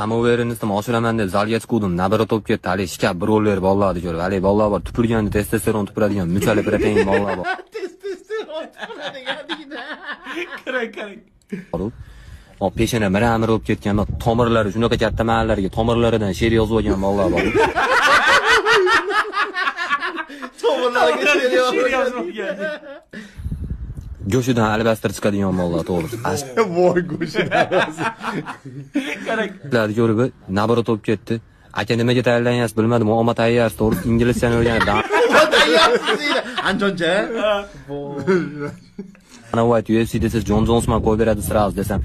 Самоуверенность imni oshiraman deb zalga chiquvdim. Nabira to'p ketdi. Hali shkaf birovlar bolalarni ko'rib. Hali bolalar bor, tupurganda testosteron tupuradigan muchali protein bolalar bor. Testosteron tupuradigan deydi. Qarang, qarang. Hop, peshona mira-mira bo'lib ketgan, tomirlari shunaqa katta mahallarga tomirlaridan she'r yozib olgan bolalar bor. Tomirlarga she'r She'r yozib olgan. Go'shidan albastir chiqadigan bolalar, to'g'risi. Voy, go'shidan. Qarang. Ashlarni ko'rib, nabira to'p ketdi. Aka, nimaga tayyorlanyapsiz bilmadim, omad tayyorsiz, to'g'risi inglizchani o'rganib. Tayyorsiz deydi. Andijoncha. Dana White UFC desa, Jon Jones man qo'yib beradi сразу desam,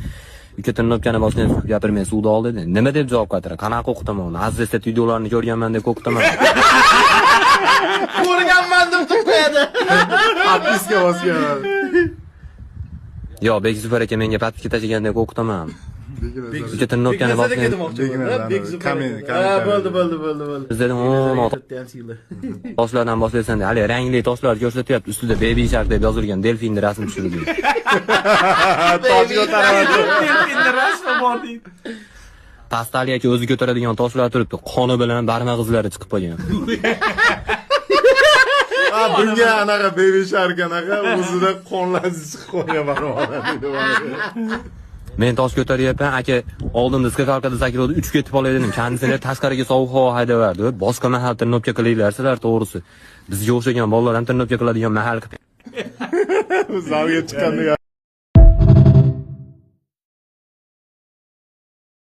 uka, trenirovkani boshlaymiz, gapirmay suvda ol dedi. Nima deb javob qaytaradi? Qanaqa qo'rqitaman uni? Aziz videolarni ko'rganman deb qo'rqitaman. Ko'rganman deb to'xtaydi. Подписка bosgan. Yo, Bekzufar aka menga подписка tashlagan deb qo'rqitaman. Uka, trenirovkani Beknazar aka boshlaymiz demoqchi Beknazar, bo'ldi. Bekzufar Kamen, aka. Kamen, Ha, Kamen. bo'ldi, bo'ldi, bo'ldi, bo'ldi. Dedim, o, To'rtta ham siyli. toshlardan boshlaysan deb. Hali rangli toshlar ko'rsatyapti. Ustida Baby Shark deb yozilgan delfinni rasm tushirilgan. Tosh ko'taraman. Delfinni rasmi bor deydi. Pastda Ali aka o'zi ko'taradigan toshlar turibdi. Qoni bilan barmoq izlari chiqib qolgan. Ha, bunga anaqa Baby Shark anaqa o'zida qonlar chiqib qolgan barmoqlar deydi. Men tosh ko'taryapman, aka oldimda скакалка da sakradi, uchib ketib qolay dedim. Konditsioner tashqariga sovuq havo haydaverdi. Boshqa mahal trenirovka qilinglar sizlar, to'g'risi. Bizga o'xshagan bolalar ham trenirovka qiladigan mahal qilib Zalga chiqqanda.